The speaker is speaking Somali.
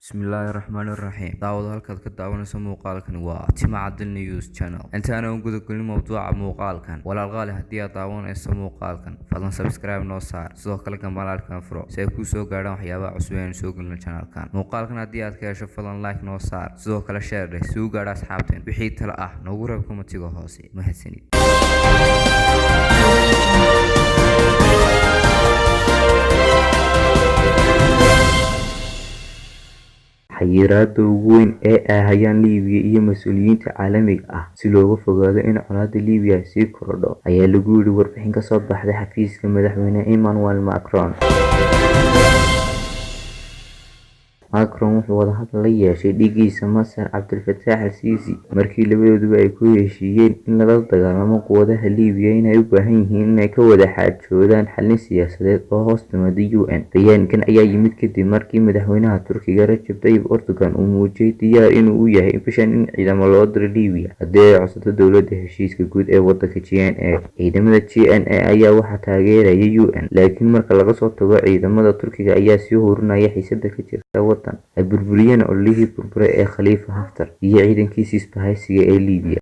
Bismillaahi Raxmaani Raxiim. Daawada halkaad ka daawanayso muuqaalkan waa Timacadil News Channel. Intaana u gudagelin mowduuca muuqaalkan, walaal qaali, haddii aad daawanayso muuqaalkan, fadlan subscribe noo saar, sidoo kale gambaleelkan furo si ay kuu soo gaadhaan waxyaabaha cusub ee aynu soo gelino channelkan. Muuqaalkan haddii aad ka hesho, fadlan like noo saar, sidoo kale share dheh si uu gaadho asxaabteen. Wixii talo ah noogu reeb commentiga hoose. Mahadsanid. Xayiraadda ugu weyn ee ay hayaan Liibiya iyo mas'uuliyiinta caalamiga ah si looga fogaado in colaadda Liibiya ay sii korodho, ayaa lagu yiri warbixin ka soo baxday xafiiska madaxweyne Emmanuel Macron. Macron wuxuu wadahadal la yeeshay dhiggiisa Masar Cabdel Fattah el-Sisi markii labadooduba ay ku heshiiyeen in lala dagaallamo quwadaha Liibiya inay u baahan yihiin inay ka wada xaajoodaan xalin siyaasadeed oo hoos timaada UN. Bayaankan ayaa yimid kadib markii madaxweynaha Turkiga Recep Tayyip Erdogan uu muujiyay diyaar inuu u yahay bishan in ciidamo loo diro Liibiya haddii ay codsato dowladda heshiiska guud ee waddanka GNA. Ciidamada GNA ayaa waxaa taageeraya UN, laakiin marka laga soo tago ciidamada Turkiga ayaa sii hurinaya xiisadda ka jirta waddan ay burburiyeen ololihii burburay ee Khalifa Haftar iyo ciidankiisa isbahaysiga ee Liibiya.